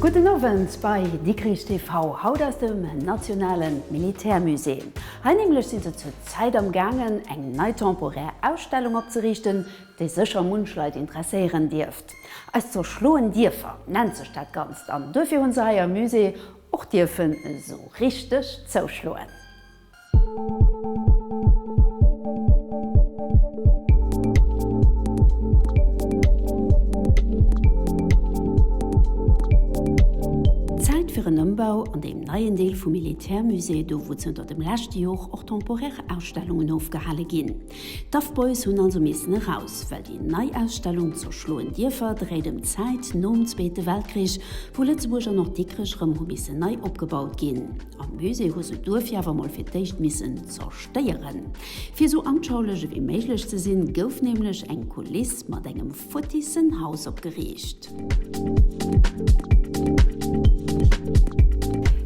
Gudden Owend bei Dikrich TV, haut aus dem nationale Militärmusée. Hei nämlech si se zur Zäit am gaangen eng nei temporär Ausstellung opzeriichten, déi sécher munch Leit interesséieren dierft. Eis zerschloen Dierfer nennt sech dat Ganzt an duerfir hunn se hei am Musée och dierfen esou richteg zouschloen. Zäit fir en Ëmbau an deem neien Deel vum Militärmusée, do wou zënter dem leschte Jor och temporaire Ausstellungen ofgehale ginn. D'Daff Boys hunn also missen eraus, well déi nei Ausstellung Zerschloen Dierfer dréit ëm d'Zäit nom Zweete Weltkrich, wou Lëtzebuerg an och Dikrech rëm hu missen nei opgebaut ginn. Am Musée hu se duerfir awer mol fir d'éischt missen zerstéieren. Fir esou anschaulech ewéi méiglech ze sinn, gouf nämlech eng Kuliss mat engem futtissen Haus opgeriicht.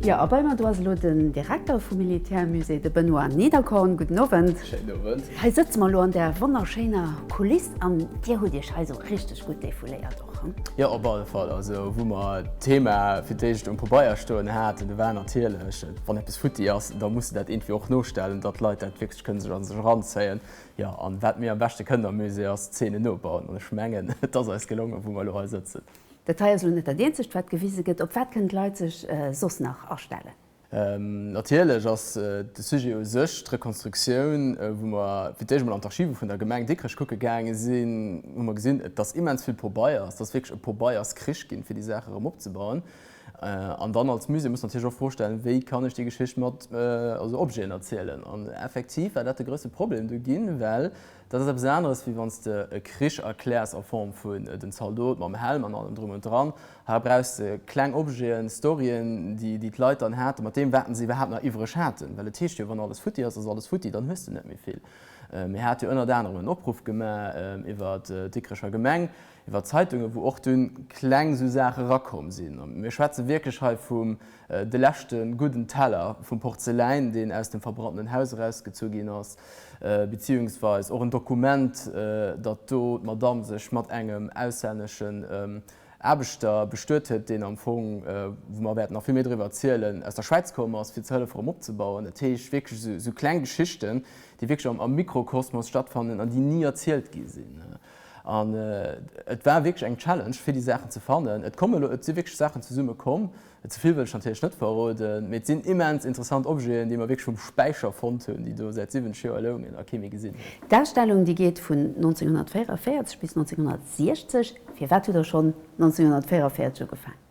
Jo, a bei mer do ass elo den Direkter vum Militärmusée, de Benoît Niederkorn. Gudden Owend. Schéinen Owend. Hei sëtze mer elo an där wonnerschéiner Kuliss an Dir hutt Iech hei esou richteg gutt defouléiert och, hm? Jo, op alle Fall. Also wou mer d'Thema fir d'éischt um Pabeier stoen haten, do war natierlech, wann eppes futti ass, da muss de dat iergendwéi och nostellen, datt d'Leit dat wierklech kënne sech a sech eranzéien. Jo, an wat mir am beschte kënnen am Musée ass Zeenen nobauen. An ech mengen, et ass eis gelongen, wou mer elo hei sëtzen. Dat hei ass elo net dat eenzegt, wat gewise gëtt. Op wat kënnen d'Leit sech soss nach astellen? Natierlech ass de Sujet u sech d'Rekonstruktioun. Wou mer fir d'éischt emol an d'Archive vun der Gemeng Dikrech kucke gaange sinn, hu mer gesinn, et ass immens vill Pobeiers. Et ass wierklech e Pobeierskrich ginn, fir déi Saache erëm opzebauen. An dann als Musée muss natierlech och d'Fro stellen, wéi kann ech déi Geschicht mat also Objeten erzielen? An effektiv war dat de grousse Problem du ginn, well dat ass eppes aneres, wéi wann s de e Krich erkläers a Form vun den Zaldot mam Helm an allem drum und dran. Hei brauchs de kleng Objeten, Storyen, déi déi d'Leit dann haten, mat deem waten se iwwerhaapt nach iwwreg haten. Well et heescht jo, wann alles futti ass, ass alles futti, dann hues de net méi vill. Mir hate jo ënnert anerem en Opruff gemaach iwwer d'Dikrecher Gemeng, Iwwer Zeitungen, wou och dunn kleng sou Saache rakomm sinn. A mir schwätze wierklech hei vum de leschte gudden Teller vum Porzeläin, deen aus dem verbrannten Haus erausgezu ginn ass, beziehungsweis och en Dokument, datt do d'Madamm sech mat engem auslänneschen Aarbechter bestuet huet, deen am Fong, wou mer wäerten nach vill méi driwwer erzielen, aus der Schwäiz komm ass, fir ze hëllefe erëm opzebauen. Dat heescht wierklech esou kleng Geschichten, déi wierklech am Mikrokosmos stattfannen an déi ni erzielt gi sinn. An et war wierklech eng Challenge, fir déi Saachen ze fannen. Et kommen elo, et si wierklech Saachen zesumme komm. Ze vill wëll ech natierlech net verroden, mee et sinn immens interessant Objeten, déi mer wierklech vum Späicher fonnt hunn, déi do säit 70 Joer loungen a kee méi gesinn huet. D'Ausstellung, déi geet vun 1944 bis 1960. Firwat hutt Der schonn 1944 ugefaangen?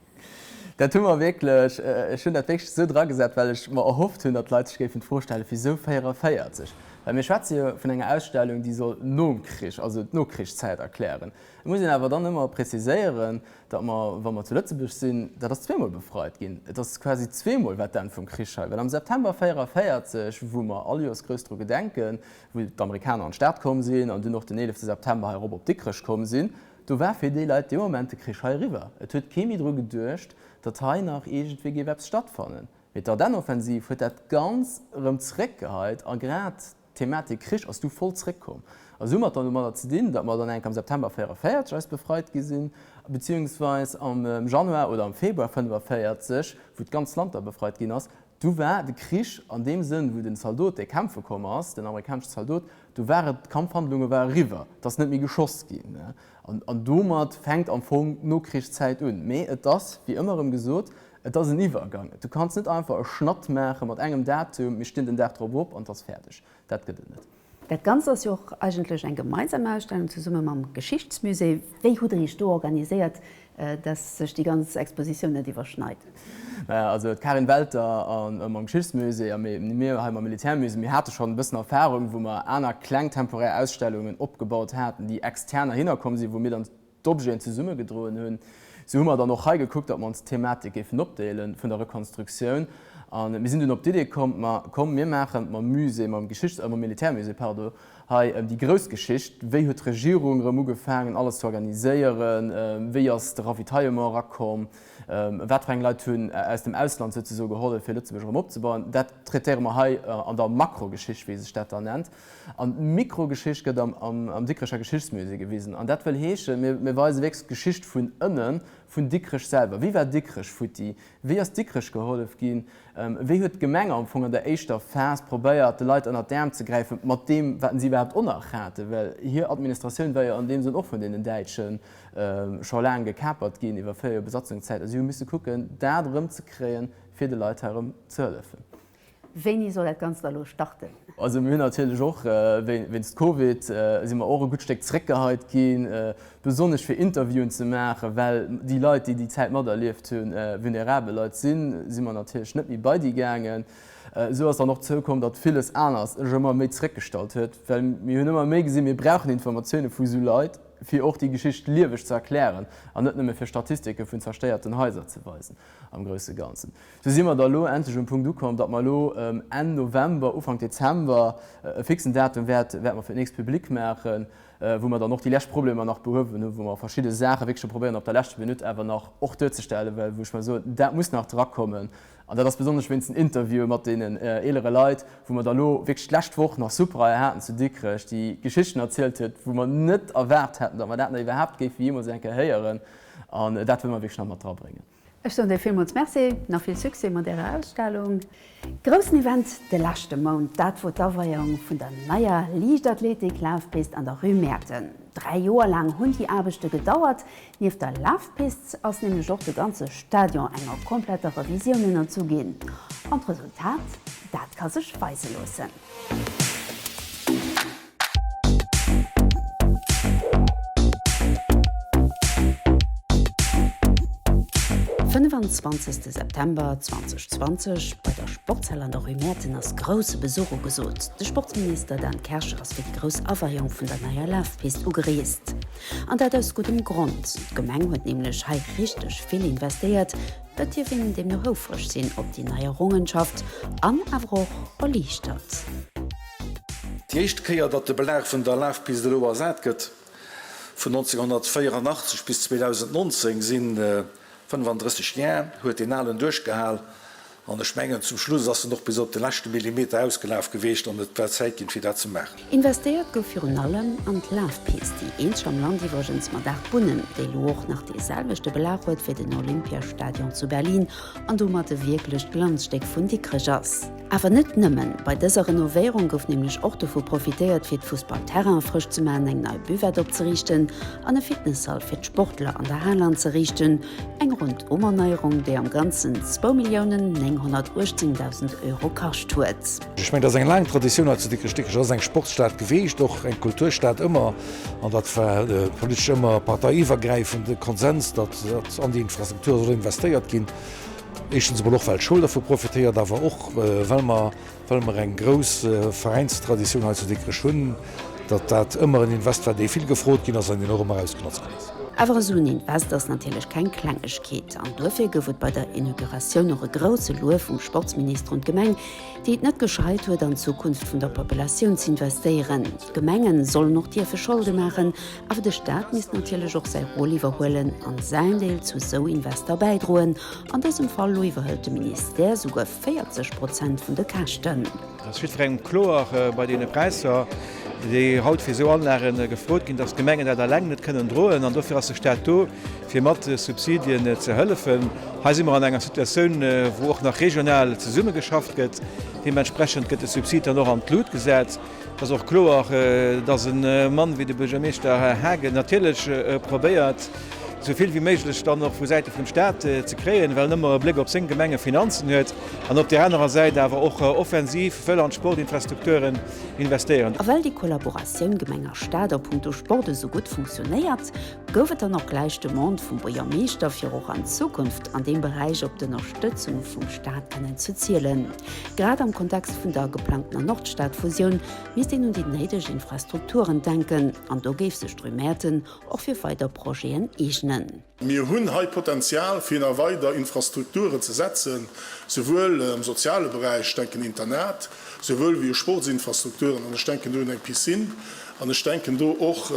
Dat hu mer wierklech, ech hunn dat wierklech esou dragesat, well ech mer erhofft hunn, datt d'Leit sech géifen d'Fro stellen, Wisou 44? Well mir schwätze jo vun enger Ausstellung, déi soll nom Krich, also d'Nokrichszäit erklären. Et muss een awer dann ëmmer preziséieren, datt mer, wa mer zu Lëtzebuerg sinn, dat ass zweemol befreit ginn. Et ass quasi zweemol war d'Enn vum Krich hei, well am September 44, wou mer all Joers grouss dru gedenken, wou d'Amerikaner an d'Stad komm sinn an dunn och den 11 September hei erop op Dikrech komm sinn, Do war fir déi Leit dee Moment de Krich hei eriwwer. Et huet kee méi dru geduecht, datt hei nach iergendwéi géif eppes stattfannen. Mee d'Ardennenoffensiv huet dat Ganz erëm zeréckgeheit a grad d'Thematik Krich ass du voll zeréckkomm. A sou hu mer et dann domadder ze dinn, datt mer dann enk am September 44 eis befreit gi sinn, beziehungsweis am Januar oder am Februar 45, wou d'ganzt Land da befreit ginn ass. Du war de Krich an deem Sënn, wou den Zaldot, dee kämpfe komm ass, den amerikaneschen Zaldot, du war et, d'Kampfhandlunge war eriwwer, et ass net méi geschoss ginn. An domat fänkt am Fong d'Nokrichszäit un. Mee et ass, wéi ëmmer erëm gesot, et ass en Iwwergang. Du kanns net einfach e Schnatt maache mat engem Datum, mir stinn den Dag drop op an et ass fäerdeg. Dat gëtt et net. Dat Ganzt ass jo och eigentlech eng gemeinsam Ausstellung zesumme mam Geschichtsmusée. Wéi hutt Der Iech do organiséiert, dass sech déi ganz Expositioun net iwwerschneit? Naja, also d'Karin Welter a mam Geschichtsmusée a mir hei mam Militärmusée, mir hate schonn e bëssen Erfahrung, wou mer aner kleng temporär Ausstellungen opgebaut haten, déi extern heihinner komm sinn, wou mir dann d'Objeten zesummegedroen hunn. Sou hu mer dann och hei gekuckt, datt mer ons d'Thematik géifen opdeele vun der Rekonstruktioun. A mir sinn dunn op d'Idee komm, ma komm mir maache mam Musée, mam Geschichts-, mam Militärmusée, pardon, hei déi grouss Geschicht, wéi huet d'Regierung erëm ugefaangen alles ze organiséieren, wéi ass de Ravitaillement erakomm, wat fir eng Leit hunn aus dem Ausland souzesoe gehollef fir Lëtzebuerg erëm opzebauen, dat traitéiere mer hei an der Makrogeschicht, wéi sech dat dann nennt. An d'Mikrogeschicht gëtt am Dikrecher Geschichtsmusée gewisen. An dat wëll heeschen, mir weise wierklech d'Geschicht vun ënnen, vun Dikrech selwer. Wéi war Dikrech futti? Wéi ass Dikrech gehollef ginn? Wéi huet d'Gemeng am Fong an der éischter Phas probéiert, de Leit ënnert d'Äerm ze gräifen, mat deem, wat si iwwerhaapt och nach haten? Well hir Administratioun war jo an deem Sënn och vun deenen Däitsche scho laang gekapert ginn iwwer 4 Joer Besatzungszäit. A si hu misse kucken, dat erëmzekréien, fir de Leit hei erëm ze hëllefen. Wéini soll dat Ganzt da lo starten? Also mir hunn natierlech och wéinst Covid si mer och e gutt Stéck zeréckgeheit ginn, besonnesch fir Interviewen ze maachen, well déi Leit, déi déi Zäit materlieft hunn, vulnerabel Leit sinn, si mer natierlech net méi bei déi gaangen. Esou ass dann och zoukomm, datt villes aneres sech ëmmer méi zeréckgestallt huet, well mir hunn ëmmer méi gesinn, mir brauchen Informatioune vu sou Leit, fir och déi Geschicht lieweg ze erklären an net nëmme fir Statistike vun zerstéierten Haiser ze weisen am grousse Ganzen. Sou si mer da elo endlech um Punkt ukomm, datt mer elo Enn November, Ufank Dezember e fixen Datum wäert wäerte mer fir d'nächst public maachen, wou mer dann och déi lescht Problemer nach behuewen hunn, wou mer verschidde Saache wierklech scho probéieren op der leschter Minutt awer nach och duerzestellen, well wou ech mer soen, dat muss nach drakommen. An dat ass besonnesch wéinst den Interviewe mat deenen eelere Leit, wou mer da elo wierklech d'lescht Woch nach Super haten zu Dikrech, déi Geschichten erzielt huet, wou mer net erwaart hätten, datt mer dat nach iwwerhaapt géife jeemools eng Kéier héieren. An dat wëlle mer wierklech nach mat drabréngen. Ech soen dir villmools Merci, nach vill Succès mat ärer Ausstellung. Groussen Event de leschte Mount, dat wor d'Aweiung vun der neier Liichtathletik-Lafpist an der Rue Mäerten. 3 Joer laang hunn déi Aarbechte gedauert. Nieft der Lafpist ass nämlech och de ganze Stadion enger kompletter Revisioun ënnerzu ginn. An d'Resultat, dat ka sech weise loossen. 25 September 2020, Bei der Sportshal an der Rue Mäerten ass grousse Besuch ugesot. De Sportsminister Dan Kersch ass fir déi grouss Aweiung vun der neier Lafpist ugereest. An dat aus guddem Grond, D'Gemeng huet nämlech hei richteg vill investéiert. Et dierf een deemno houfreg sinn op déi nei Errongenschaft an awer och erliichtert. Déi éischt Kéier, datt de Belag vun der Lafpist elo ersat gëtt, vun 1984 bis 2019, si 35 Jar, huet deen alen duerchgehal. An ech mengen, zum Schluss ass en och bis op de leschte Millimeter ausgelaf geweecht an et war Zäit ginn, fir dat ze maachen. Investéiert gouf virun allem an d'Lafpist, déi eenzeg am Land iwwregens mat 8 Bunnen, déi elo och nach dee selwechte Belag huet wéi den Olympiastadion zu Berlin an domat e wierklecht Glanzstéck vun Dikrech ass. Awer net nëmmen, bei dëser Renovéierung gouf nämlech och dovu profitéiert, fir d'Fussballterraine frësch ze maachen, eng nei Buvette opzeriichten an e Fitnesshall fir d'Sportler an der Hal anzeriichten. Eng Rondumerneierung, déi am Ganzen zwou Milliounen 918.000 Euro kascht huet. Ech mengen, dat ass eng laang Traditioun hei zu Dikrech. Dikrech ass eng Sportsstad geweecht, och eng Kulturstad ëmmer. An dat war politesch ëmmer parteiiwwergräifend e Konsens, datt an déi Infrastruktur soll investéiert ginn. Éischtens emol och, well d'Schoul dervu profitéiert, awer och, well mer, well mer eng grouss Veräinstraditioun hei zu Dikrech hunn, datt dat ëmmer en Invest war, dee vill gefrot ginn ass an deen och ëmmer ausgenotzt ginn ass. Awer esou en Invest ass natierlech keng Klengegkeet an duerfir gouf et bei der Inauguratioun och e grousse Luef vum Sportsminister un d'Gemeng, déi et net gescheit huet, an d'Zukunft vun der Populatioun z'investéieren. D'Gemengen sollen och dierfe Scholde maachen, Awer de Staat misst natierlech och säi Rôle iwwerhuelen an säin Deel zu sou Invester bäidroen. An dësem Fall elo iwwerhëlt de Ministère souguer 40 Prozent vun de Käschten. Et ass jiddwerengem kloer bei deene Präisser, déi haut fir esou Anlage gefrot ginn, datt d'Gemengen dat eleng net kënnen droen. An dofir ass de Staat do, fir mat Subsidien ze hëllefen. Hei si mer an enger Situatioun, wou och nach regional zesummegeschafft gëtt. Deementsprechend gëtt de Subsid dann och an d'Lut gesat. Et ass och kloer, datt e Mann wéi de Buergermeeschter Haagen natierlech probéiert, esou vill wéi méiglech dann och vu Säite vum Staat ze kréien, well en ëmmer e Bléck op seng Gemengefinanzen huet an op där anerer Säit awer och offensiv wëll an d'Sportinfrastrukturen investéieren. A well déi Kollaboratioun Gemeng a Staat a punkto Sport esou gutt funktionéiert, Gouf et dann och gläich d'Demande vum Buergermeeschter, fir och an Zukunft an deem Beräich op d'Ënnerstëtzung vum Staat kënnen ze zielen. Grad am Kontext vun der geplangtener Nordstad-Fusioun misst een un déi néideg Infrastrukturen denken an do géif sech d'Rue Mäerten och fir weider Projeten eegnen. kënnen. Mir hunn hei Potenzial, fir nach weider Infrastrukturen ze setzen, souwuel am soziale Beräich, ech denken Internat, souwuel wéi u Sportsinfrastrukturen, an ech denken do un eng Piscine an ech denken do och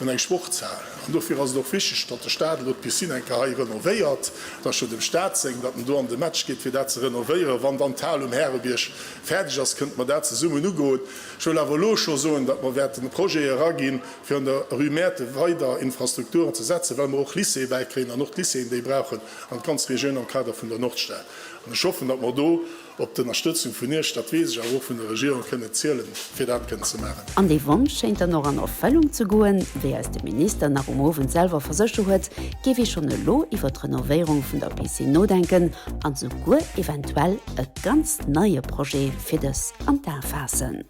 un eng Sportshal. An dofir ass et och wichteg, datt de Stat elo d'Piscine eng Kéier hei renovéiert. Et ass jo dem Stat seng, datt en do an de Match geet, fir dat ze renovéieren. Wann dann d'Hal um Härebierg fäerdeg ass, kënnte mer dat zesummen ugoen. Ech wëll awer elo scho soen, datt mer wäerten Projete eraginn, fir an der Rue Mäerte weider Infrastrukturen ze setzen, well mer och Lycéeë bäikréien an och d'Lycéeën déi brauchen an d'ganz Regioun am Kader vun der Nordstad. An ech hoffen, datt mer do op d'Ënnerstëtzung vun Iech, dat weess ech, awer och vun der Regierung kënnen zielen, fir dat kënnen ze maachen. An dee Wonsch schéint dann och an Erfëllung ze goen. Wéi eis de Minister nach um Owend selwer versécher huet, géif ee schonn elo iwwer d'Renovéierung vun der Piscine nodenken an souguer eventuell e ganz neie Projet fir dës an d'A faassen.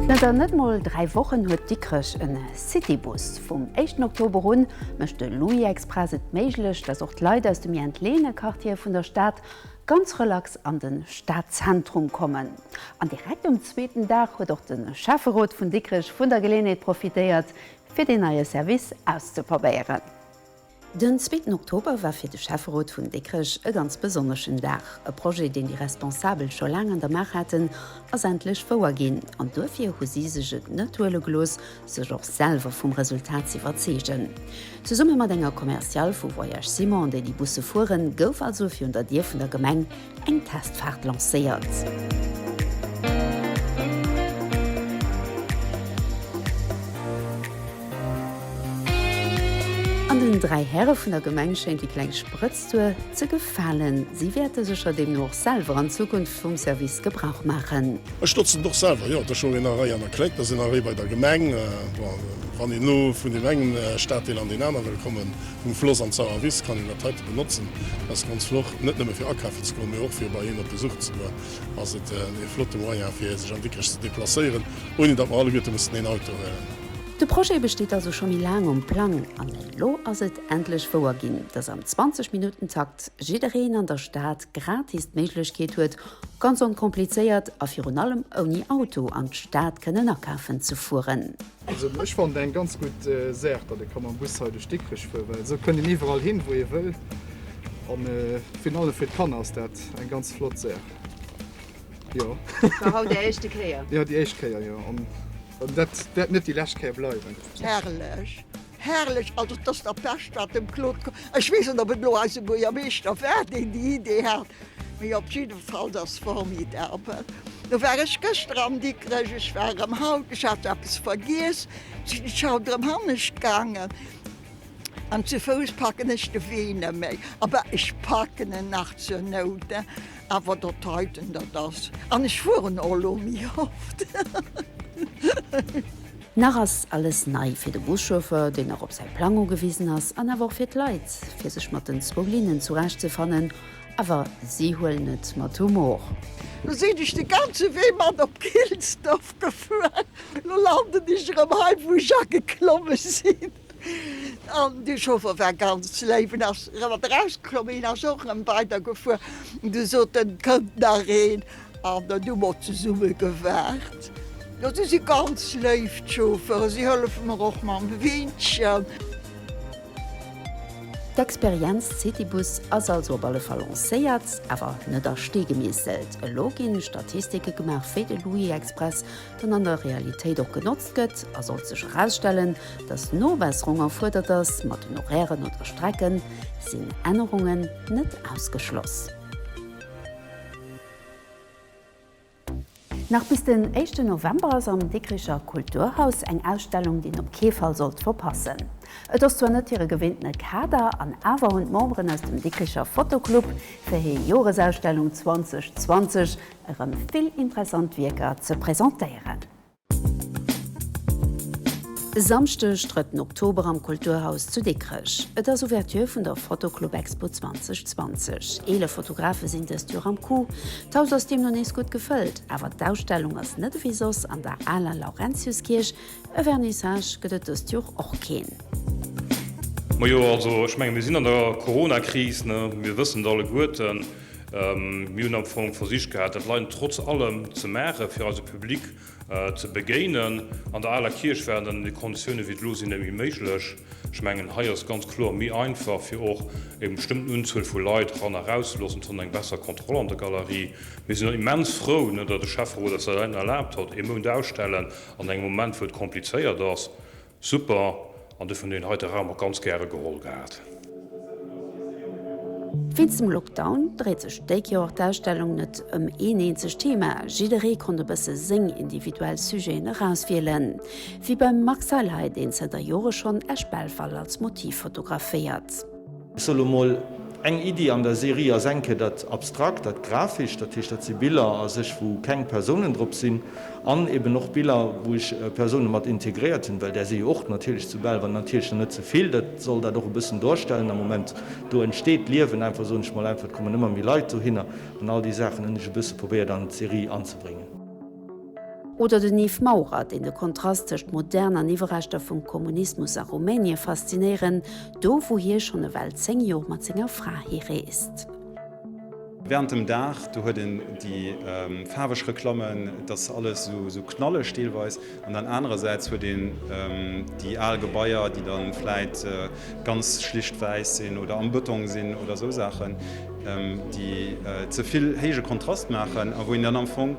Zanter net mol 3 Wochen huet Dikrech en Citybus. Vum éischten Oktober un mécht de Louis Express et méiglech, dass och d'Leit aus de méi entleeëne Quartiere vun der Stad ganz relax an de Stadzentrum kommen. An direkt um zweeten Dag huet och de Schäfferot vun Dikrech vun der Geleeënheet profitéiert, fir deen neie Service auszeprobéieren. Den zweeten Oktober war fir de Schäfferot vun Dikrech e ganz besonneschen Dag. E Projet, deen déi Responsabel scho laang an der Maach haten, ass endlech wouer ginn. An duerfir hu si sech et net huele gelooss, sech och selwer vum Resultat z'iwwerzeegen. Zesumme mat enger Commerciale vu Voyages Simon, déi déi Busse fueren, gouf also virun der Dier vun der Gemeng eng Testfaart lancéiert. An den 3 Häre vun der Gemeng schéint déi kleng Sprëtztour ze gefalen. Si wäerte sécher deemno och selwer an Zukunft vum Service Gebrauch maachen. Ech notzen et och selwer, jo. Et ass jo een Arrêt an der Kléck, et ass een Arrêt bei der Gemeng. Bon, wann een elo vun deem engen Staddeel an deen aner wëll kommen, vum Floss an d'Sauerwiss, kann een dat heite benotzen. Dat ass ganz flott, net nëmme fir akafen ze goen, mee och fir bei een op Besuch ze goen, ass et e flotte Moyen, fir sech an Dikrech ze deplacéieren, ouni datt mer alleguerte mussen een Auto huelen. De Projet besteet also scho méi laang um Plang an elo ass et endlech wouer ginn, dass am 20 Minutten Takt jiddereen an der Stad gratis d'Méiglechkeet huet, ganz onkomplizéiert a virun allem ouni Auto an d'Stad kënnen akafen ze fueren. Also ech fannen et eng ganz gutt Saach, datt ee ka mam Bus hei duerch Dikrech fueren, well esou kënnt een iwwerall hin, wou ee wëll. An virun allem fir d'Kanner ass dat eng ganz flott Saach. Jo. War haut Är éischte Kéier? Jo, déi éischt Kéier, jo. An dat wäert net déi lescht Kéier bleiwen. Herrlech, herrlech, also 't ass dat Bescht wat dem Claude ko, ech weess net ob et elo eise Buergermeeschter war deen déi Idee hat, mee op jidde Fall 't ass formidabel. Do war ech gëschter an Dikrech, ech war erëm haut, ech hat eppes vergiess, sinn ech haut erëm hannescht gaangen an zu Fouss packen ech de Wee net méi, aber ech packen en nach zur Nout. Awer dat heiten, dat ass, an ech fueren och elo méi oft. Nach ass alles nei fir de Buschauffeur, deen nach op säi Plang ugewisen ass, an awer och fir d'Leit, fir sech mat den zwou Linnen zurechtzefannen. Awer si huelen et mat Humor. Lo sinn ech de ganze Wee mat op Gilsdorf gefuer, lo landen ech erëm hei wou ech ageklomme sinn. An de Chauffer war ganz léif en ass erëm mat erausgeklommen, hien ass och erëm weidergefuer. Du sot en, et kënnt nach een. An dann hu mer zesumme gewaart. Jo, si si ganz léif, d'Chauffeuren. Si hëllefe mer och mam Weenchen. D'Experienz Citybus ass also op alle Fall lancéiert, awer net a Stee gemeesselt. Elo ginn Statistike gemaach, wéi de Louis Express dann an der Realitéit och genotzt gëtt, a sollt sech erausstellen, dass Nobesserung erfuerdert ass mat den Horairen oder Strecken, sinn Ännerungen net ausgeschloss. Nach bis den éischten November ass am Dikricher Kulturhaus eng Ausstellung, déi een op kee Fall sollt verpassen. Et ass zwar net hire gewinntene Kader, an awer hunn d'Memberen aus dem Dikricher Fotoclub fir hir Joresausstellung 2020 erëm vill interessant Wierker ze presentéieren. E Samschdeg, drëtten Oktober am Kulturhaus zu Dikrech. Et ass Ouverture vun der Fotoclub Expo 2020. 11 Fotografe sinn dëst Joer am Coup. D'Haus ass deemno nees gutt gefëllt, awer d'Ausstellung ass net ewéi soss an der aler Laurentiuskierch. E Vernissage gëtt et dëst Joer och keen. Majo, also ech menge mir sinn an der Coronakris, ne, mir wëssen et alleguerten. Mir hunn am Fong versicht gehat, dat Leiden trotz allem ze maachen, fir eise Public ze begéinen. An der aler Kierch waren dann déi Konditiounen, wéi et elo sinn, net méi méiglech. Ech mengen, hei ass et ganz kloer méi einfach, fir och eng bestëmmten Unzuel vu Leit eran a raus ze loossen. Et hunn eng besser Kontroll an der Galerie. Mir sinn immens frou, datt de Schäfferot eis dat erlaabt huet, ee Mount ausstellen an engem Moment, wou et komplizéiert ass. Super, an dofir hunn deen heite Raum och ganz gäre geholl gehat. Wéinst dem Lockdown dréit sech déi Kéier och d'Ausstellung net ëm een eenzegt Thema. Jidderee konnt e bësse seng individuell Sujeten erauswielen. Wéi beim Marc Seil hei, deen zënter Jore schonn Esch-Belval als Motiv fotograféiert. Ech soe lo mol, eng Iddi an der Serie ass eng Kéier dat Abstrakt, dat Grafescht, dat heescht dat si Biller a sech wou keng Persounen drop sinn an eben och Biller wou ech Persoune mat integréiert hunn, well där si jo och natierlech zu Belval, natierlech nach net ze vill, dat soll dat och e bëssen dorstellen am Moment. Do entsteet Liewen einfach, soen ech mol einfach, et kommen ëmmer méi Leit dohinner an all déi Saachen hunn ech e bësse probéiert an d'Serie anzebréngen. Oder den Yves Maurer, deen de Kontrast tëscht Modern an Iwwerreschter vum Kommunismus a Rumänie faszinéieren, do wou hie schonn ewell 10 Jor mat senger Fra hireest. Während dem Dag, do huet een déi faarweg Reklammen, et ass alles esou knalleg deelweis, an dann anerersäits huet een déi al Gebaier, déi dann vläit ganz schlicht wäiss sinn oder am Bëtong sinn oder esou Saachen, déi ze vill héije Kontrast maachen a wou een dann am Fong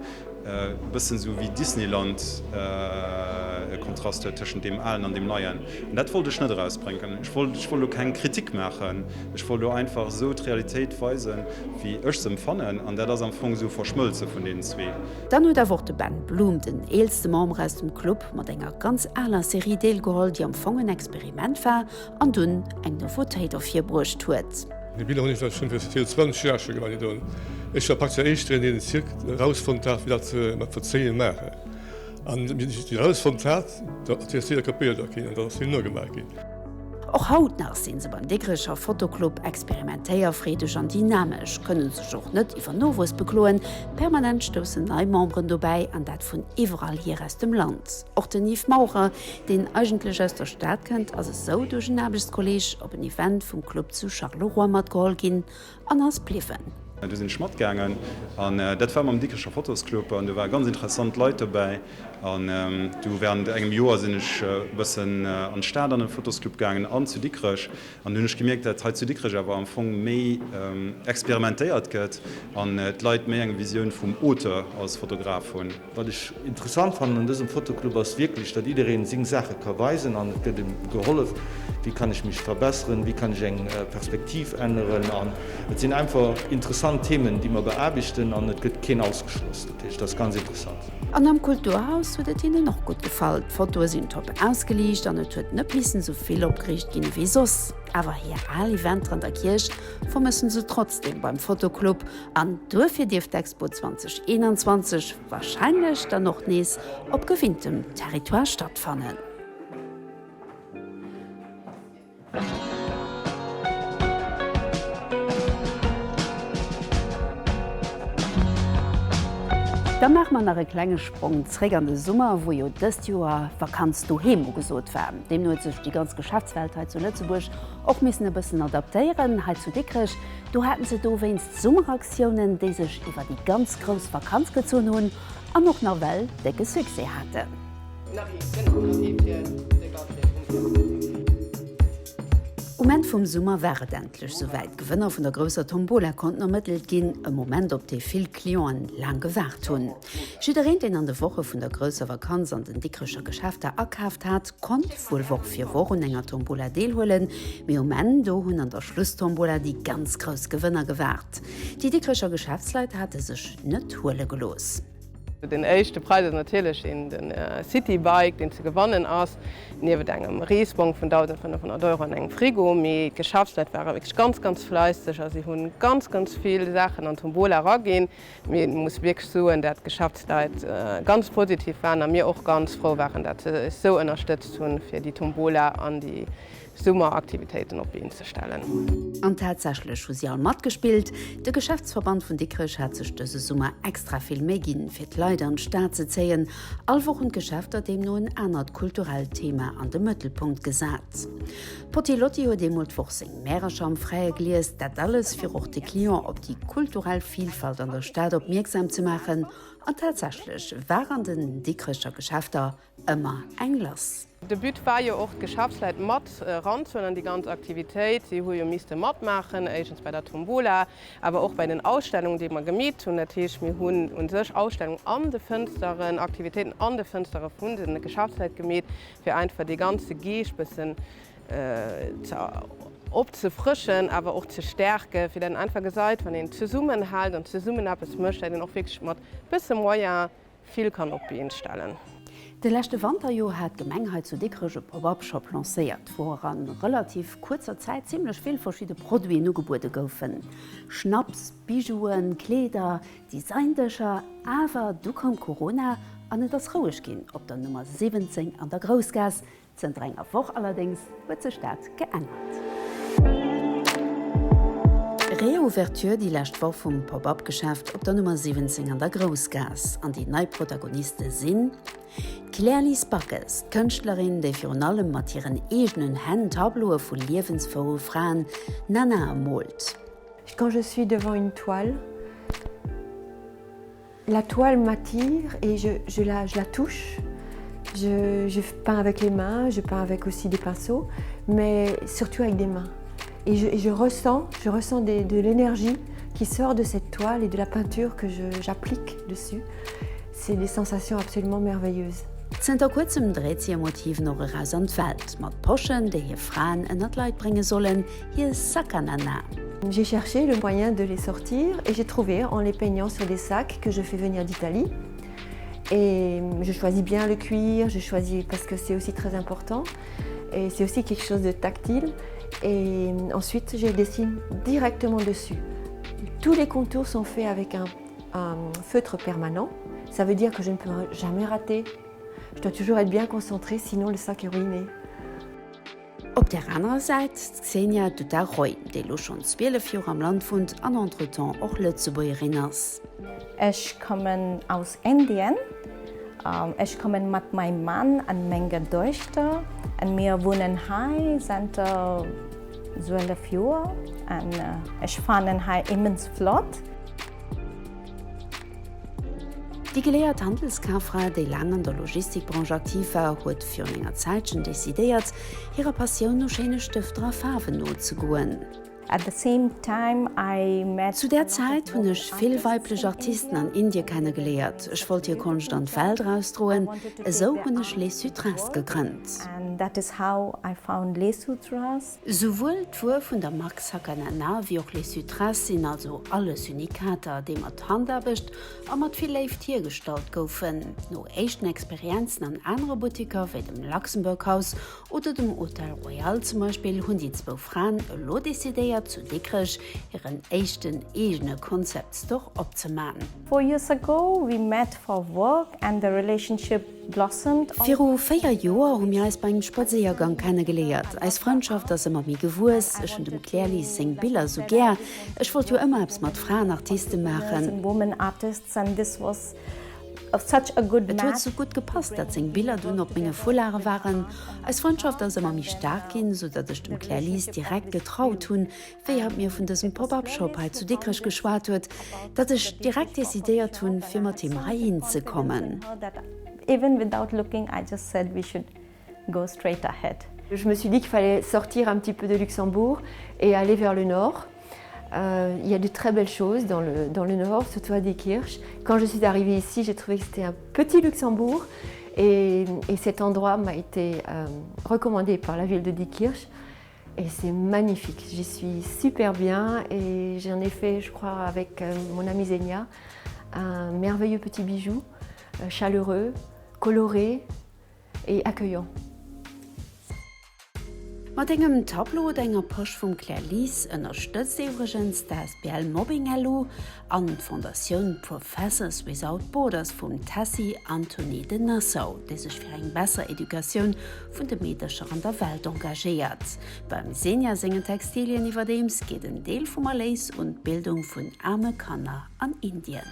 E bëssen esou wéi Disneyland e Kontrast huet tëschent deem Alen an deem Neien. An dat wollt ech net erausbréngen. Ech wollt, ech wollt elo keng Kritik maachen. Ech wollt elo einfach esou d'Realitéit weisen, wéi ech se empfannen. An dat ass am Fong esou e Verschmëlze vun deenen zwee. Dann huet awer och de Ben Blum, den eelste Member aus dem Club, mat enger ganz aler Serie deelgeholl, déi am Fong en Experiment war an dunn eng Nouveautéit ervirbruecht huet. Déi Biller hunn ech da schonn virun 20 Jar scho gemaach, déi doen. Ech war praktesch der éischten, deen den Zirk erausfonnt hat, wéi dat ze mat Verzéien maachen. An wéi ech déi erausfonnt hat, da ass jidder kopéiert ginn an da ass vill nogemaach ginn. Och haut nach sinn se beim Dikrecher Fotoclub experimentéierfreedeg an dynamesch, kënne sech och net iwwer Nowuess bekloen. Permanent stoussen nei Memberen dobäi, an dat vun iwwerall hier aus dem Land. Och den Yves Maurer, deen eigentlech aus der Stad kënnt, ass esou duerch en Aarbechtskolleeg op en Event vum Club zu Charleroi matgeholl ginn an ass bliwwen. Do sinn ech matgaangen an dat war mam Dikrecher Fotosclub an do ware ganz interessant Leit dobäi. An du während engem Joer sinn ech e bëssen an d'Stad an e Fotosclub gaangen an zu Dikrech. An du hunn ech gemierkt, dat hei zu Dikrech awer am Fong méi experimentéiert gëtt an d'Leit méi eng Visioun vum Auteur als Fotograf hunn. Wat ech interessant fannen un dësem Fotoclub ass wierklech, datt jiddereen seng Saache ka weisen an et gëtt em gehollef, wéi kann ech mech verbesseren, wéi kann ech eng Perspektiv änneren an et sinn einfach interessant Themen, déi mer beaarbechten an et gëtt keen ausgeschloss. Dat heescht, dat ass ganz interessant. An am Kulturhaus huet et hinnen och gutt gefall. D'Fotoe sinn top ausgeliicht an et huet net missen esou vill opgeriicht ginn ewéi soss. Awer hir al Eventer an der Kierch vermëssen se trotzdeem beim Fotoclub. An duerfir dierf d'Expo 2021 warscheinlech dann och nees op gewinntem Territoire stattfannen. Da maache mer nach e klenge Sprong zréck an de Summer, wou jo dëst Joer Vakanz doheem ugesot war. Deemno huet sech déi ganz Geschäftswelt hei zu Lëtzebuerg och missen e bëssen adaptéieren. Hei zu Dikrech Do haten se dowéinst Summeraktiounen, déi sech iwwer déi ganz grouss Vakanz gezunn hunn an och nawell décke Succès haten. Um Enn vum Summer war et endlech souwäit, D'Gewënner vun der grousser Tombola konnten ermëttelt ginn, e Moment op dee vill Clienten laang gewaart hunn. Jiddereen, deen an de Woche vun der grousser Vakanz an den Dikrecher Geschäfter akaaft hat, konnt wuel Woch fir Woch un enger Tombola deelhuelen, mee um Enn do hunn an der Schlusstombola déi ganz grouss Gewënner gewaart. Déi Dikrecher Geschäftsleit hate sech net huele gelooss. Den éischte Präis ass natierlech de City Bike, deen ze gewannen ass, niewent engem Reesbong vun 1.500 Euro an engem Frigo. Mee d'Geschäftsleit ware wierklech ganz, ganz fleisseg a si hu ganz, ganz vill Saachen an d'Tombola eraginn. Mee et muss wierklech soen, dat d'Geschäftsleit ganz positiv waren a mir och ganz frou waren, dat se eis esou ënnerstëtzt hunn, fir déi Tombola an déi. Summeraktivitéiten op d'Been ze stellen. An tatsächlech hu si all matgespillt. De Geschäftsverband vun Dikrech hat sech dëse Summer extra vill Méi ginn, fir d'Leit an d'Stad ze zéien. All Woch hunn d'Geschäfter deemno en anert kulturellt Thema an de Mëttelpunkt gesat. D'Potty Lotty huet eemol d'Woch seng Märercher am Fräie gelies. Dat alles, fir och de Client op déi kulturell Vilfalt an der Stad opmierksam ze maachen. An tatsächlech war an den Dikrecher Geschäfter ëmmer eng lass. De But war jo och d'Geschäftsleit mat eranzehuelen an déi ganz Aktivitéit. Si hu jo misste matmaachen, éischtens bei der Tombola, awer och bei den Ausstellungen, déi mer gemeet hunn. Dat heescht, mir hunn u sech Ausstellungen an de Fënsteren, Aktivitéiten an de Fënstere vun de Geschäftsleit gemeet, fir einfach dee ganze Geescht bëssen ze opzefrëschen, awer och ze stärken, fir dat een einfach gesait, wann een zesummenhält an zesummen eppes mécht, dat een och wierklech mat bësse Moyen vill kann op d'Been stellen. De leschte Wanter jo hat d'Gemeng hei zu Dikrech e Pop-up-Shop lancéiert, wou a relativ kuerzer Zäit zimmlech vill verschidde Produiten ugebuede goufen, Schnaps, Bijouen, Kleeder, Designdëscher. Awer du koum Corona an et ass roueg ginn op der Nummer 17 an der Groussgaass, Zënter enger Woch allerdéngs huet sech dat geännert. Reouverture déi lescht Woch vum Pop-Up-Geschäft op der Nummer 17 an der Groussgaass. An déi nei Protagoniste sinn d'Claire-Lise Backes, d'Kënschtlerin, déi virun allem mat hiren eegenen Hänn Tableaue vu liewensfroue Fraen, Nanae moolt. Quand je suis devant une toile, La toile m'attire et je, je, la, je la touche. Je, je peins avec les mains, je peins avec aussi des pinceaux, mais surtout avec des mains. Et je, et je ressens, je ressens des, de l'énergie qui sort de cette toile et de la peinture que j'applique dessus. C'est des sensations absolument merveilleuses. Zënter kuerzem dréit si hir Motiven och eraus an d'Welt, mat Poschen, déi hir Fraen ënner d'Leit brénge sollen, hir Sacanana. J'ai cherché le moyen de les sortir et j'ai trouvé en les peignant sur des sacs que je fais venir d'Italie. Et je choisis bien le cuir, je choisis parce que c'est aussi très important et c'est aussi quelque chose de tactile. Et ensuite, je dessine directement dessus. Tous les contours sont faits avec un, un feutre permanent. Ça veut dire que je ne peux jamais rater. Je dois toujours être bien concentré, sinon le sac est ruiné. Op där anerer Säit d'Xenia Duta-Roy, déi elo schonn 12 Joer am Land wunnt an entretemps och Lëtzebuergerin ass. Ech kommen aus Indien. Ech kommen mat meim Mann an menger Duechter an mir wunnen hei zanter 12 Joer an ech fannen hei immens flott. Déi geléiert Handelskaaffra, déi laang an der Logistikbranche aktiv war, huet virun enger Zäitchen decidéiert, hirer Passioun no schéine Stëfter a Faarwen nozegoen. Zu där Zäit hunn ech vill weiblech Artisten an Indie kennegeléiert. Ech wollt hir Konscht an d'Welt erausdroen. Esou hunn ech Les Sutras gegrënnt. Souwuel d'Wuer vun der Mark Sacanana wéi och Les Sutras sinn also alles Unikater, déi mat Handaarbecht a mat vill Léift hiergestallt goufen. No éischten Experienzen an anere Butteker, wéi dem Luxembourg House oder dem Hôtel Royal zum Beispill, hunn déi zwou Fraen elo decidéiert, zu Dikrech hiren éischten eegene Concept Store opzeman. Four years ago we met for work and the relationship blossomed. Viru 4 Joer hu mir eis bei engem Spadséiergang kennegeléiert. Eis Frëndschaft ass ëmmer méi gewuess. Ech hunn dem Claire-Lise seng Biller sou gär. Ech wollt jo ëmmer eppes mat Fraenartiste maachen. Et huet sou gutt gepasst, datt seng Biller dunn op menge Foularde waren. Eis Frëndschaft ass ëmmer méi staark ginn, sou datt ech dem Claire-Lise direkt getraut hunn, wéi hatt mir vun dësem Pop-up-Shop hei zu Dikrech geschwat huet, datt ech direkt decidéiert hunn, fir mat him heihin ze kommen. Je me suis dit qu'il fallait sortir un petit peu de Luxembourg et aller vers le nord. Euh, il y a de très belles choses dans le, dans le nord, surtout à Diekirch. Quand je suis arrivée ici, j'ai trouvé que c'était un petit Luxembourg et, et cet endroit m'a été euh, recommandé par la ville de Diekirch. Et c'est magnifique, j'y suis super bien et j'en ai fait, je crois, avec euh, mon amie Zenia, un merveilleux petit bijou, euh, chaleureux, coloré et accueillant. Mat engem Tableau oder enger Posch vum Claire Lies ënnerstëtzt iwwregens d'asbl Mobbing LU an d'Fondatioun Professors Without Borders vum Tessy Antony de Nassau, déi sech fir eng besser Educatioun vun de Meedercher an der Welt engagéiert. Beim Senia sengen Textilien iwwerdeems geet en Deel vum Erléis un d'Bildung vun aarme Kanner an Indien.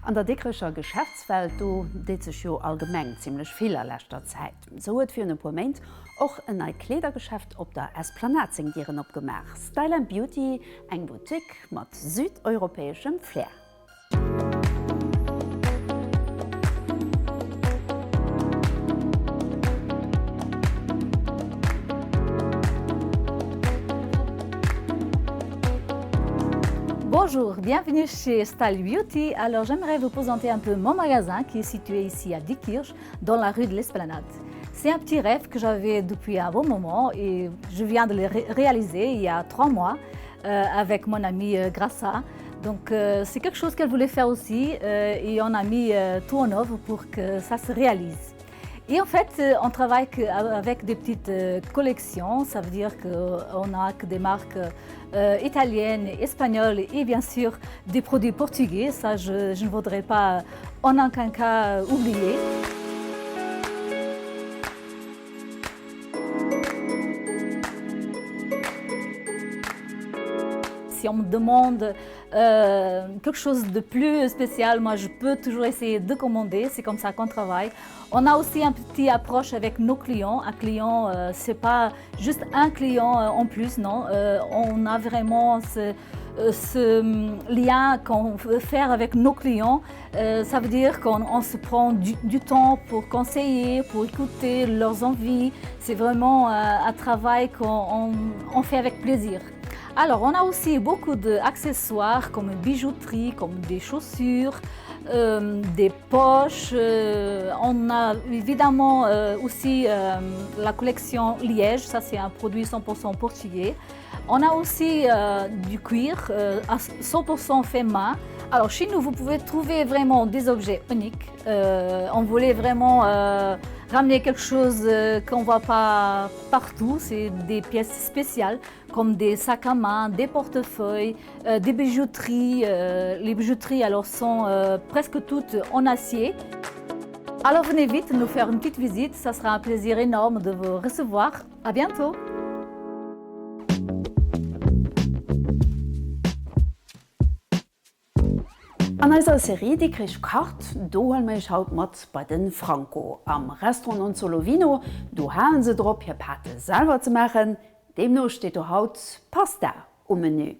An der Dikrecher Geschäftswelt, do deet sech jo allgemeng zimmlech vill a leschter Zäit. Sou huet virun e puer Méint och en neit Kleedergeschäft op der Esplanade seng Dieren opgemaach. Style and Beauty, eng Boutique mat südeuropäeschem Flair. Bonjour, bienvenue chez Style Beauty. Alors j'aimerais vous présenter un peu mon magasin qui est situé ici à Diekirch, dans la rue de l'Esplanade. C'est un petit rêve que j'avais depuis un bon moment et je viens de le ré réaliser il y a trois mois euh, avec mon amie euh, Grassa. Donc euh, c'est quelque chose qu'elle voulait faire aussi euh, et on a mis euh, tout en œuvre pour que ça se réalise. Et en fait, euh, on travaille avec des petites euh, collections, ça veut dire qu'on n'a que des marques euh, italiennes, espagnoles et bien sûr des produits portugais. Ça, je, je ne voudrais pas en aucun cas oublier. Si on me demande euh, quelque chose de plus spécial, moi je peux toujours essayer de commander, c'est comme ça qu'on travaille. On a aussi un petit approche avec nos clients. Un client, euh, c'est pas juste un client euh, en plus, non. Euh, on a vraiment ce, euh, ce hum, lien qu'on veut faire avec nos clients. Euh, ça veut dire qu'on se prend du, du temps pour conseiller, pour écouter leurs envies. C'est vraiment euh, un travail qu'on on fait avec plaisir. Alors, on a aussi beaucoup d'accessoires comme bijouterie, comme des chaussures, euh, des poches. Euh, on a évidemment euh, aussi euh, la collection Liège, ça c'est un produit 100% portugais. On a aussi euh, du cuir euh, à 100% fait main. Alors chez nous, vous pouvez trouver vraiment des objets uniques. Euh, on voulait vraiment euh, ramener quelque chose euh, qu'on ne voit pas partout. C'est des pièces spéciales comme des sacs à main, des portefeuilles, euh, des bijouteries. Euh, les bijouteries alors sont euh, presque toutes en acier. Alors venez vite nous faire une petite visite, ça sera un plaisir énorme de vous recevoir. À bientôt. An eiser Serie Dikrich kacht, do huele mer iech haut mat bei de Franco. Am Restaurant Non Solo Vino, do halen se drop hir Pâte selwer ze maachen. Deemno steet do haut Pasta um Menü.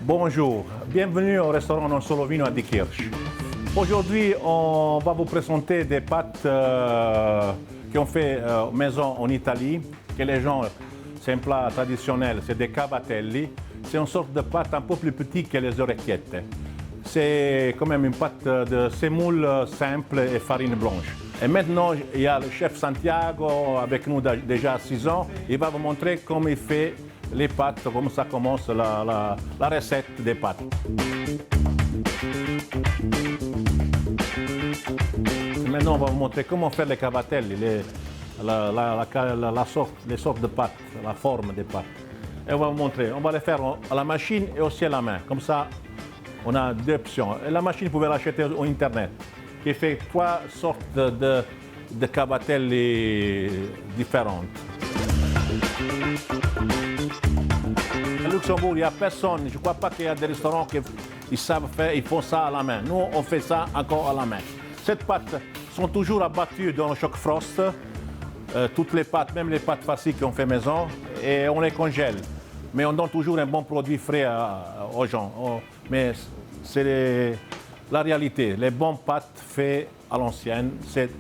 Bonjour, bienvenue au restaurant Non Solo Vino à Diekirch. Aujourd'hui, on va vous présenter des pâtes euh, qu'on fait euh, maison en Italie, que les gens, c'est un plat traditionnel, c'est des cavatelli. C'est une sorte de pâte un peu plus petite que les orecchiettes. C'est quand même une pâte de semoule simple et farine blanche. Et maintenant, il y a le chef Santiago avec nous déjà 6 ans. Il va vous montrer comment il fait les pâtes, comment ça commence la, la, la recette des pâtes. Maintenant, on va vous montrer comment faire les cavatelli, les, la, la, la, la sorte, les sortes de pâtes, la forme des pâtes. Et on va vous montrer. On va les faire à la machine et aussi à la main. Comme ça, on a deux options. Et la machine, vous pouvez l'acheter au Internet, qui fait trois sortes de, de, de cavatelli différentes. À Luxembourg, il n'y a personne, je ne crois pas qu'il y a des restaurants qui ils savent faire, ils font ça à la main. Nous, on fait ça encore à la main. Cette pâte sont toujours abattues dans le choc frost. Euh, toutes les pâtes, même les pâtes faciles qu'on fait maison, et on les congèle. Mais on donne toujours un bon produit frais à, aux gens. Oh, mais c'est la réalité. Les bonnes pâtes faites à l'ancienne, c'est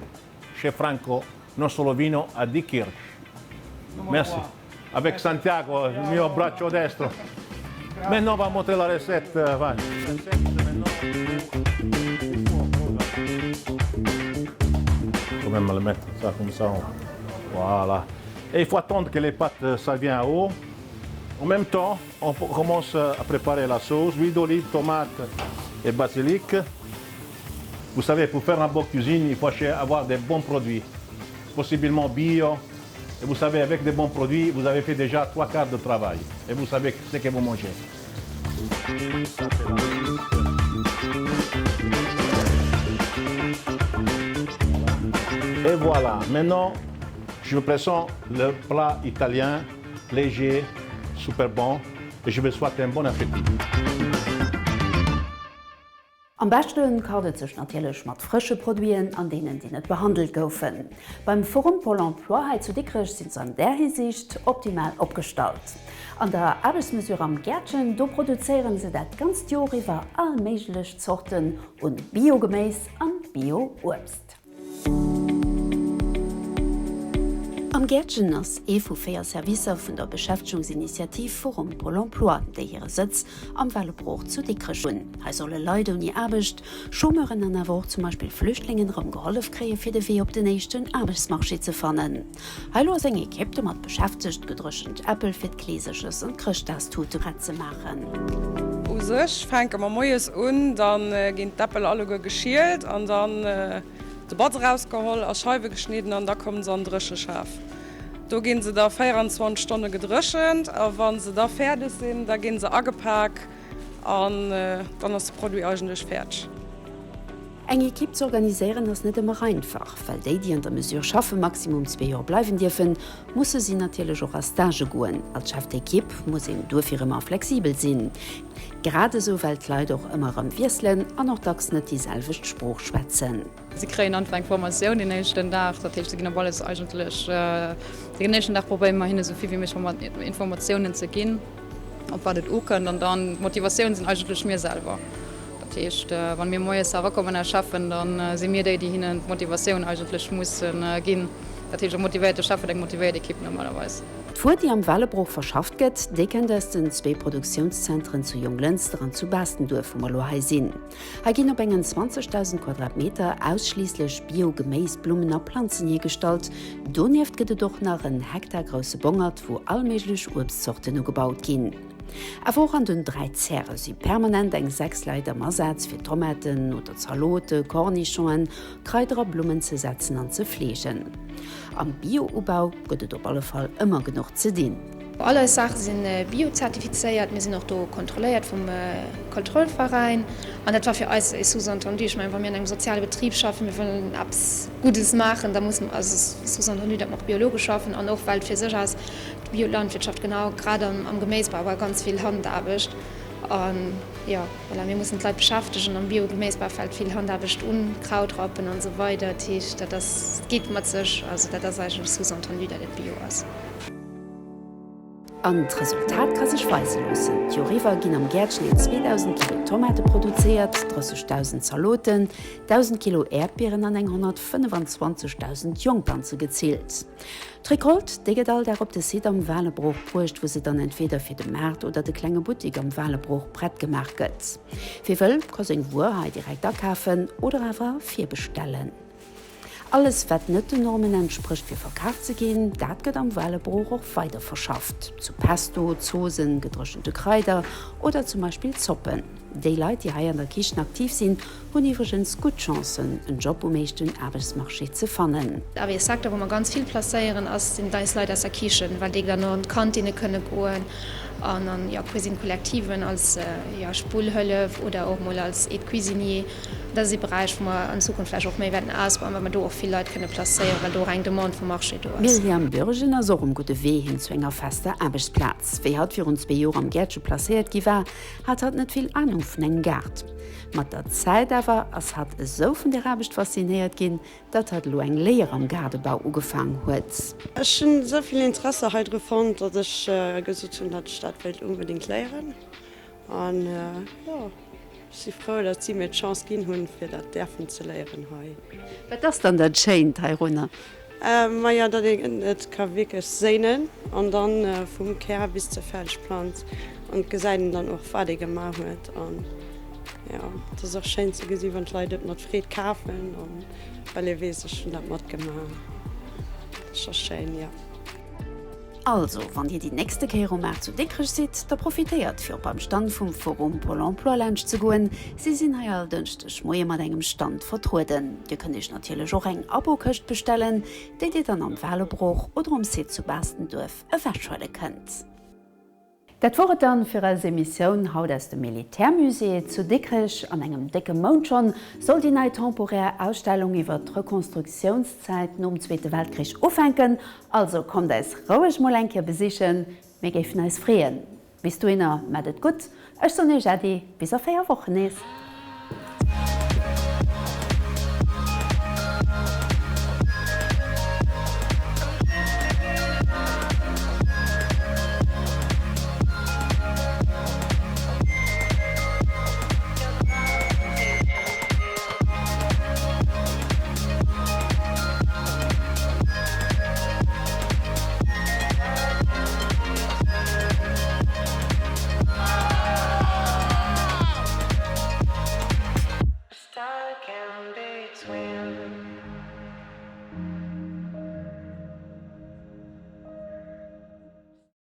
chez Franco, Non Solo Vino à Diekirch. Merci. Avec Santiago, il mio braccio destro. Maintenant on va montrer la recette. Va. Quand même le mettre ça comme ça. Voilà. Et il faut attendre que les pâtes ça vient à haut. En même temps, on commence à préparer la sauce, huile d'olive, tomate et basilic. Vous savez, pour faire une bonne cuisine, il faut avoir des bons produits, possiblement bio. Et vous savez, avec des bons produits, vous avez fait déjà trois quarts de travail. Et vous savez ce que vous mangez. Et voilà, maintenant, je vous présente le plat italien léger, super bon et je vous souhaite un bon appétit. Am beschte kacht et sech natierlech mat frësche Produiten an deenen, déi net behandelt goufen. Beim Forum Pôle Emploi hei zu Dikrech sinn se an där Hisiicht optimal opgestallt. An der Aarbechtsmesure am Gäertchen, do produzéieren se dat ganzt Joer iwwer all méiglech Zorten un Bio-Geméis an Bio-Uebst. Am Gäertchen ass ee vu 4 Servicer vun der Beschäftegungsinitiativ Forum Pôle Emploi, déi hire Sëtz am Wellebroch zu Dikrech hunn. Hei solle Leit ouni Aarbecht, Chômeuren an awer och zum Beispill Flüchtlingen erëm gehollef kréie fir de Wee op den éischten Aarbechtsmarché ze fannen. Hei elo ass eng Ekipp domat beschäftegt, gedréchent Äppel fir d'Kleeserches an d'Chrëschtdagstute prett ze maachen. U sech fänke mer moies un, da ginn d'Äppel alleguer geschielt an dann de Batz erausgeholl, a Scheiwe geschnidden an da kommen se an Drécheschaf. Do ginn se da 24 Stonne gedréchent a wa se da fäerdeg sinn, da ginn se agepak an dann ass de Produit eigentlech fäerdeg. Eng Ekipp ze organiséieren ass net ëmmer einfach. Well déi, déi an der Mesure schaffen, maximum zwee Joer bleiwen dierfen, musse si natierlech och a Stagë goen. Als Chef d'équipe muss een duerfir ëmmer flexibel sinn. Grad esou well d'Leit och ëmmer erëm wiesselen an och dacks net déi selwecht Sprooch schwätzen. Si kréien einfach eng Formatioun deen éischten Dag, dat heescht, si ginn op alles eigentlech, deen éischten Dag probéiere mer hinne sou vill wéi méiglech Informatiounen ze ginn. op wat et ukënnt an dann d'Motivatioun sinn eigentlech mir selwer. Dat heescht, wann mir moies erakommen als Cheffen, da si mir déi, déi hinnen d'Motivatioun eigentlech musse ginn. Dat heescht, e motivéierte Chef huet eng motivéiert Ekipp normalerweis. D'Wuer, déi am Wellebroch verschafft gëtt, déi kënnt aus den zwee Produktiounszentren zu Jonglënster an zu Baastenduerf, wou mer elo hei sinn. Hei ginn op engen 20.000 Quadratmeter ausschliisslech Bio-Geméis, Blummen a Planzen hiergestallt. Donieft gëtt et och nach en Hektar grousse Bongert, wou all méiglech Uebstzorten ugebaut ginn. Awer och an den 3 Zäre si permanent eng 6 Leit am Asaz, fir Tomaten oder Zalote, Cornichonen, Kraider a Blummen ze setzen an ze fleegen. Am Bio-Ubau gëtt et op alle Fall ëmmer genuch ze dinn. All eis Saache si bio-zertifizéiert, mir sinn och do kontrolléiert vum Kontrollveräin an dat war fir eis e Sous-entendu. Ech mengen, wa mir an engem soziale Betrib schaffen, mir wëllen eppes Guddes maachen, da musse mer, also sous-entendu, datt mer och biologesch schaffen an och well et fir sech ass, d'Biolandwirtschaft, genau, grad am Geméisbau war ganz vill Handaarbecht an jo, voilà, mir mussen d'Leit beschäftegen. Am Bio-Geméisbau fält vill Handaarbecht un, Krautrappen an esou weider, dat heescht, dat ass, geet mat sech, also dat ass eigentlech sous-entendu, datt et bio ass. An d'Resultat ka sech weise loossen, D'Joer iwwer ginn am Gäertchen een 2.000 Kilo Tomate produzéiert, 30.000 Zaloten, 1.000 Kilo Äerdbieren an eng 125.000 Jongplanze gezillt. D'Recolte, déi gëtt all Dag op de Site am Walebroch bruecht, wou se dann entweeder fir de Maart oder de klenge Buttik am Walebroch prett gemaach gëtt. Wie wëll, ka seng Wuer hei direkt akafen oder awer virbestellen. Alles wat net den Normen entsprécht fir verkaf ze ginn, dat gëtt am Walebroch och weider verschafft, zu Pesto, Zoosen, gedréchente Kraider oder zum Beispill Zoppen. Déi Leit déi hei an der Kichen aktiv sinn, hunn iwwregens gutt Chancen en Job um éischten Aarbechtsmarché ze fannen. Awer ee Secteur wou mer ganz vill placéieren ass, sinn eis Leit aus der Kichen, well déi dann och an d'Kantine kënne goen an an jo Cuisine collectiven als jo Spullhëllef oder och mol als Aide-cuisinier. Dat ass ee Beräich, wou mer an Zukunft vläicht och méi wäerten ausbauen, well mer do och vill Leit kënne placéieren, well do och eng Demande vum Marché do ass. D'Myriam Bürgen ass och um gudde Wee hin zu enger fester Aarbechtsplaz. Wéi hatt virun zwee Joer am Gäertche placéiert gi war, hat hatt net vill Anung vun engem Gaart. Mat der Zäit awer ass hatt esou vun der Aarbecht faszinéiert ginn, datt hatt elo eng Léier am Gaardebau ugefaang huet. Ech hunn esou vill Interesse hei dru fonnt, datt ech gesot hunn, datt ech dat wéilt onbedéngt léieren. An jo, ech si frou, datt si mir d'Chance ginn hunn, fir dat däerfen ze léieren hei. Wat ass dann dat Schéint heirunner? Majo, datt een et ka wierklech séinen an dann vum Kär bis zur fäerdeg Planz an et gesäit een dann och wat ee gemaach huet an jo et ass och schéin ze gesi wann d'Leit et mat Freed kafen an well ee weess ech hunn dat matgemaach. Dat ass scho schéin, jo. Also, wann Dir déi nächste Kéier um Maart zu Dikrech sidd, da profitéiert fir op beim Stand vum Forum Pôle Emploi laanscht ze goen. Si sinn hei all Dënschdeg Moie mat engem Stand vertrueden. Dir kënnt Iech natierlech och eng Abokëscht bestellen, déi Dir dann am Walebroch oder um Site zu Baastenduerf ewechhuele kënnt. Dat wor et dann fir eis Emissioun haut aus dem Militärmusée zu Dikrech. An engem décke Mount schonn soll déi nei temporär Ausstellung iwwer d'Rekonstruktiounszäit nom Zweete Weltkrich ufänken. Also kommt eis roueg mol eng Kéier besichen, mir géifen eis freeën. Bis dohinner, mat et gutt, ech soen iech Äddi, bis a 4 Wochen nees.